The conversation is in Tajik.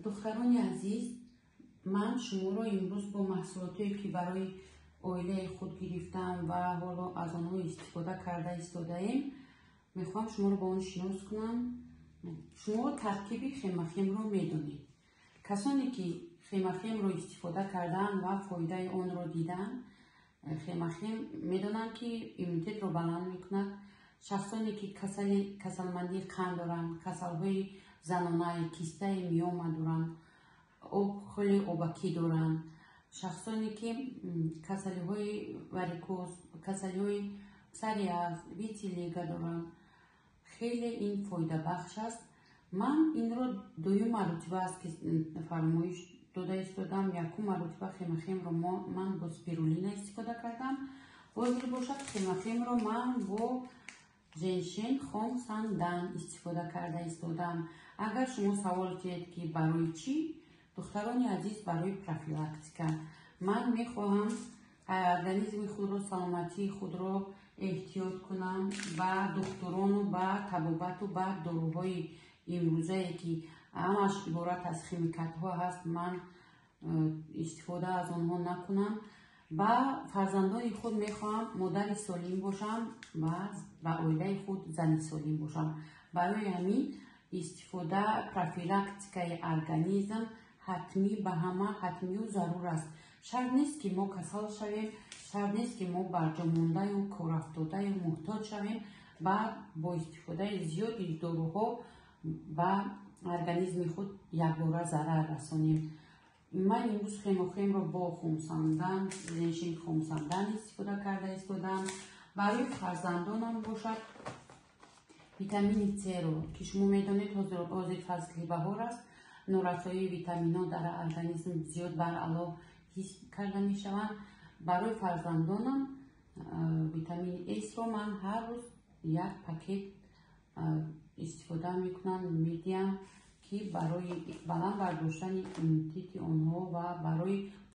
Духтарони азиз, ман шуморо имрӯз бо маҳсулотое, ки барои оилаи худ гирифтам ва ҳоло аз онҳо истифода карда истодаем, мехоҳам шуморо бо он шинос кунам. Шумо таркиби хемохимро медонед. Касоне ки хемохимро истифода кардаанд ва фоидаи онро дидаанд, хемохим медонанд, ки иммунитетро баланд мекунад. Шахсоне ки касалмандии қанд доранд, касалҳои занонаи, кистаи миома доранд, хеле обакӣ доранд, шахсоне ки касалиҳои варикоз, касалиҳои псориаз, витилиго доранд, хеле ин фоидабахш аст. Ман инро дуюм маротиба аст, ки фармоиш дода истодам. Якум маротиба хемохимро ман бо спирулина истифода кардам. Ҳозир бошад, хемохимро ман бо женшен хомсандан истифода карда истодам. Агар шумо савол кунед, ки барои чӣ, духтарони азиз, барои профилактика. Ман мехоҳам организми худро, саломатии худро эҳтиёт кунам, ба духтурону ба табобату ба доруҳои имрӯзае, ки ҳамаш иборат аз химикатҳо ҳаст, ман истифода аз онҳо накунам. Ба фарзандони худ мехоҳам модари солим бошам ва ба оилаи худ зани солим бошам. Барои ҳамин истифода, профилактикаи организм ҳатмӣ, ба ҳама ҳатмию зарур аст. Шарт нест, ки мо касал шавем, шарт нест, ки мо барҷомондаю корафтодаю муҳтоҷ шавем, баъд бо истифодаи зиёди доруҳо ба организми худ якбора зарар расонем. Ман имрӯз хемохимро бо хумсандан, женшен хумсандан истифода карда истодам. Барои фарзандонам бошад, витамини С-ро, ки шумо медонед, ҳозир фасли баҳор аст, норасоии витаминҳо дар организм зиёд баръало ҳис карда мешаванд. Барои фарзандонам витамини С-ро ман ҳар рӯз як пакет истифода мекунам, медиҳам, ки барои баланд бардоштани иммунитети онҳо ва барои